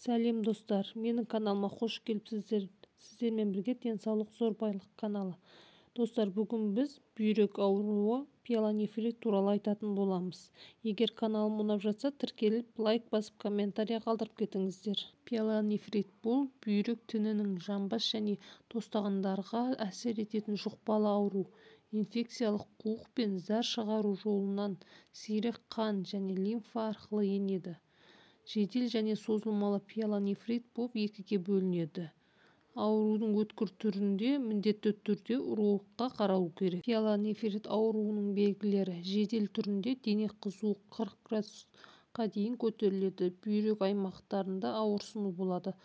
Сәлем, достар! Менің каналыма қош келіпсіздер! Сіздермен бірге «Денсаулық – зор байлық» каналы. Достар, бүгін біз бүйрек ауруы пиелонефрит туралы айтатын боламыз. Егер каналым ұнап жатса, тіркеліп, лайк басып, комментарий қалдырып кетіңіздер. Пиелонефрит – бұл бүйрек тінінің жамбас және тостағандарға әсер ететін жұқпалы ауру. Инфекциялық қуық пен зәр шығару жолынан, сирек қан және лимфа арқылы енеді. Жедел және созылмалы пиелонефрит болып екіге бөлінеді. Аурудың өткір түрінде міндетті түрде урологқа қаралу керек. Пиелонефрит ауруының белгілері: жедел түрінде дене қызуы 40 градусқа дейін көтеріледі, бүйрек аймақтарында ауырсыну болады,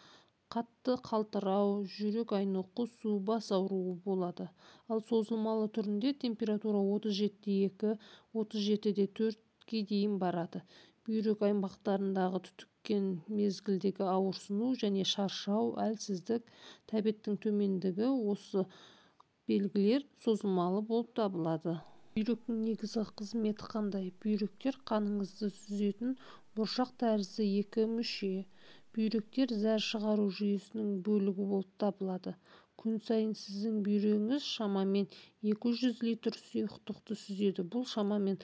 қатты қалтырау, жүрек айну, құсу, бас ауруы болады. Ал созылмалы түрінде температура 37,2, 37,4-ке дейін барады. Бүйрек аймақтарындағы түтіккен мезгілдегі ауырсыну және шаршау, әлсіздік, тәбеттің төмендігі – осы белгілер созылмалы болып табылады. Бүйректің негізгі қызметі қандай? Бүйректер – қаныңызды сүзетін бұршақ тәрізді екі мүше. Бүйректер зәр шығару жүйесінің бөлігі болып табылады. Күн сайын сіздің бүйрегіңіз шамамен 200 литр сұйықтықты сүзеді. Бұл шамамен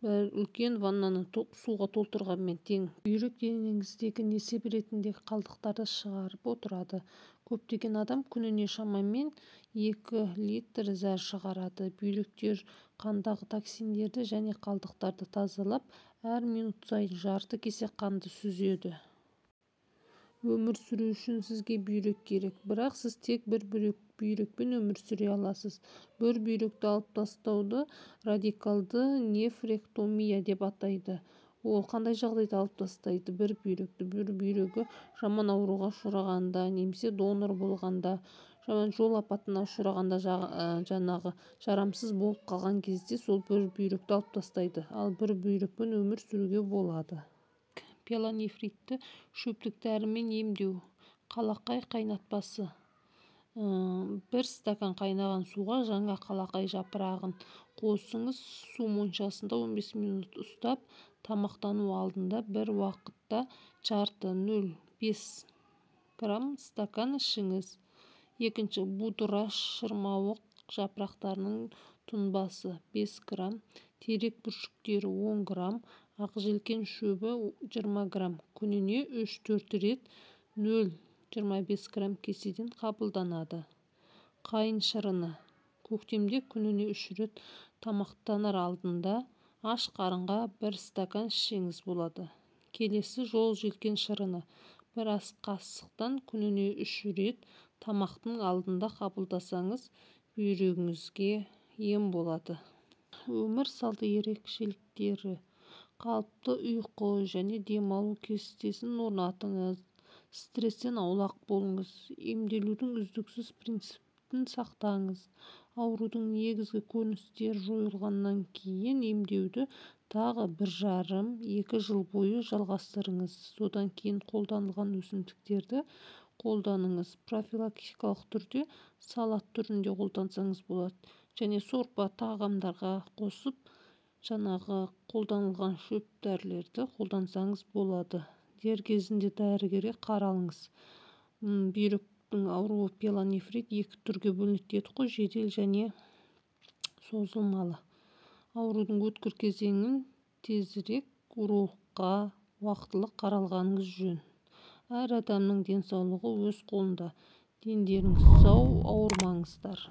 бір үлкен ваннаны суға толтырғанмен тең. Бүйрек денеңіздегі несеп ретіндегі қалдықтарды шығарып отырады. Көптеген адам күніне шамамен 2 литр зәр шығарады. Бүйректер қандағы токсиндерді және қалдықтарды тазалап, әр минут сайын жарты кесе қанды сүзеді. Өмір сүру үшін сізге бүйрек керек, бірақ сіз тек бір бүйрекпен өмір сүре аласыз. Бір бүйректі алып тастауды радикалды нефректомия деп атайды. Ол қандай жағдайда алып тастайды бір бүйректі? Бір бүйрегі жаман ауруға ұшырағанда немесе донор болғанда, жаман жол апатына ұшырағанда, жаңағы жарамсыз болып қалған кезде сол бір бүйректі алып тастайды. Ал бір бүйрекпен өмір сүруге болады. Пиелонефритті шөптік дәрімен емдеу. Қалақай қайнатпасы: 1 стакан қайнаған суға жаңа қалақай жапырағын қосыңыз. Су моншасында 15 минут ұстап, тамақтану алдында бір уақытта жарты 0,5 грамм стакан ішіңіз. Екінші: будыра шырмауық жапырақтарының тұнбасы 5 грамм, терек бүршіктері 10 грамм, ақжелкен шөбі 20 грамм. Күніне 3-4 рет 0,25 грамм кеседен қабылданады. Қайын шырыны: көктемде күніне 3 рет тамақтанар алдында аш қарынға 1 стакан ішсеңіз болады. Келесі жол желкен шырыны: 1 ас қасықтан күніне 3 рет тамақтың алдында қабылдасаңыз, бүйрегіңізге ем болады. Өмір салты ерекшеліктері: қалыпты ұйқы және демалу кестесін орнатыңыз, стресстен аулақ болыңыз, емделудің үздіксіз принципін сақтаңыз. Аурудың негізгі көріністері жойылғаннан кейін емдеуді тағы 1,5-2 жыл бойы жалғастырыңыз. Содан кейін қолданылған өсімдіктерді қолданыңыз. Профилактикалық түрде салат түрінде қолдансаңыз болады және сорпа тағамдарға қосып, жаңағы қолданылған шөп дәрілерді қолдансаңыз болады. Дер кезінде дәрігерге қаралыңыз. Бүйректің ауруы пиелонефрит екі түрге бөлінеді дедік қой: жедел және созылмалы. Аурудың өткір кезеңін тезірек урологқа уақытылы қаралғаныңыз жөн. Әр адамның денсаулығы өз қолында. Дендеріңіз сау, ауырмаңыздар!